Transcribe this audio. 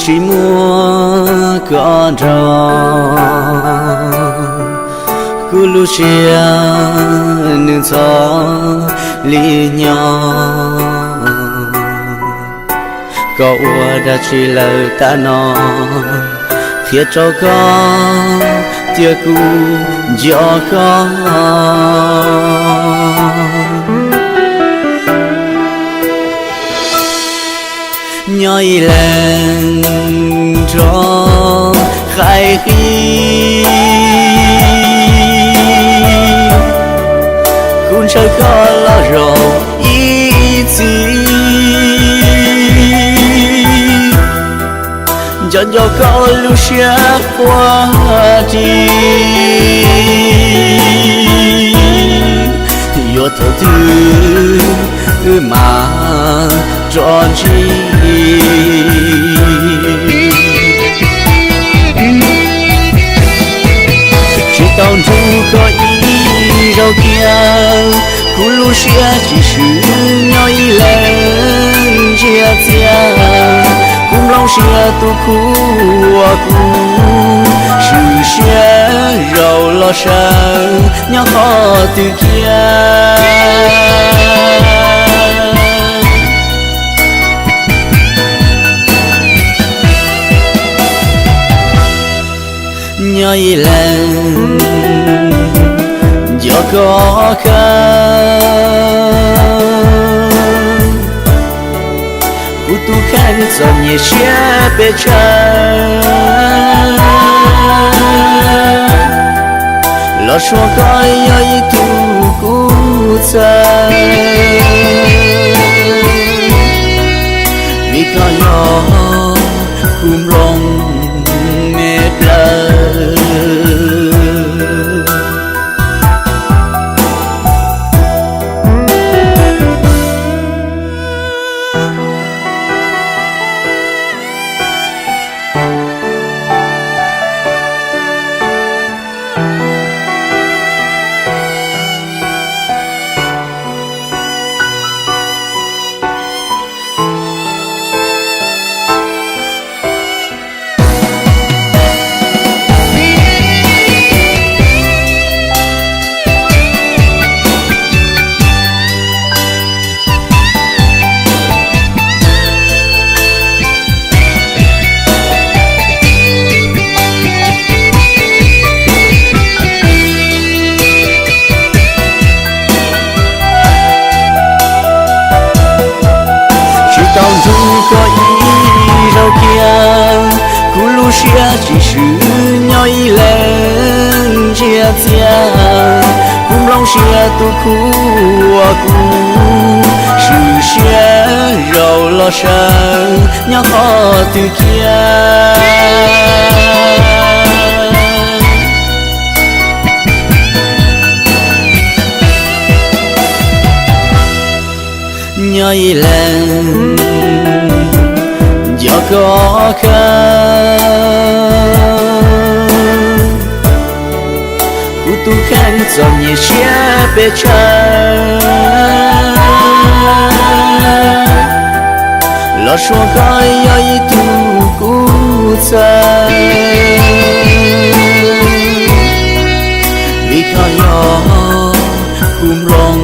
Tsis muaj koj nrog, kuv lub siab nws ntxhov li nyob. Koj ua dab tsi lawm tam no, qhia rau koj tias kuv nco koj. Nyob ib leeg nrog qaib qis, kuv ntshaw koj los zaum ib txhis. Nco nco koj lub siab quaj ris, yuav thaum twg wb mam rov ntsib. Tsis tau nrug koj ib zaug kiag, kuv lub siab tsis swm nyob ib leeg ntsia txiag. Kuv nplooj siab tus khuj uas kuv swm siab zaum los sawv nyob qhov twg kiag. Nyob ib leeg nco koj kawg, kuv tus kheej txom nyem siab pes tsawg. Los suav koj yog ib tug kuv txhawj, vim koj yog kuv nplooj me plawv. Tsis tau nrug koj ib zaug kiag, kuv lub siab tsis swm nyob ib leeg ntsia txiag. Kuv nplooj siab tus khuj uas kuv swm siab zaum los sawv nyob qhov twg kiag. Nyob ib leeg nco koj kawg, kuv tus kheej txom nyem siab pes tsawg. Los suav koj yog ib tug kuv txhawj, vim koj yog kuv nplooj